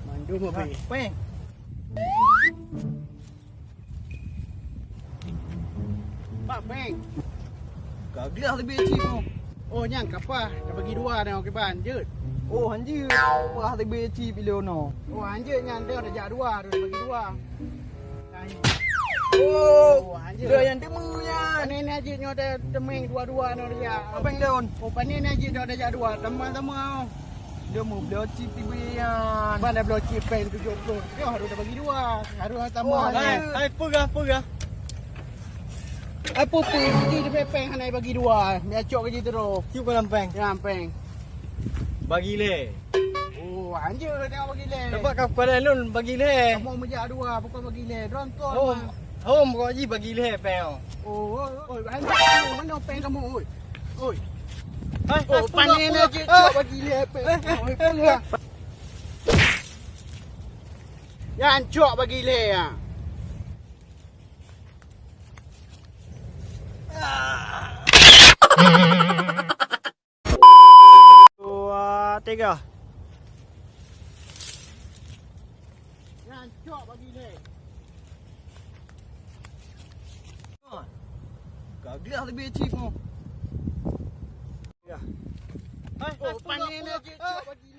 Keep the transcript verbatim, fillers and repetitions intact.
Mandum habéh. Peng. Pak Peng. Ka glah leubeh cit nyoe. Oh, nyan kapah, tabagi dua nyoe kiban, jeuet. Oh, hanjeuet. Kapah leubeh cit piloe nyoe. Oh, hanjeuet nyan, dah tajak dua, dah tabagi dua. Oh, oh, anjir. Dah nyang teumé nyan. Pané na jeuet nyoe ta-, teumé dua-dua nyoe dia. Apa yang daun? Oh, pané na jeuet nyoe tajak dua. Teuma-teuma. Dia mau bloe chip tiba nyan. Ban dah bloe chip peng tujuh puluh. Dia harus dah bagi dua. Harus tambah. Oh, hai, hai, peugah, peugah. Apa pun, dia peng hana bagi dua. Dia cok ke situ terus. Cuk ke lampeng. Ya, lampeng. Bagi lé. Oh, anjir tengok bagi lé. Nampak kau kepala lôn bagi lé. Kamu mejak dua, bukan bagi lé. Dronton. Hom, hom kau ji bagi lé peng. Oh, oh, oh, anjir. Mana peng kamu, oi? Oi. Hai, oh, panen aja cok bagi lé peng. Oi, peugah. Yang cok bagi lé ya. Dua, tiga. Nyan cok bagi lé. Ka glah leubeh cit nyoe. Ya. Hai, oh, hai, panen peugah, aja peugah. Cok bagi lé.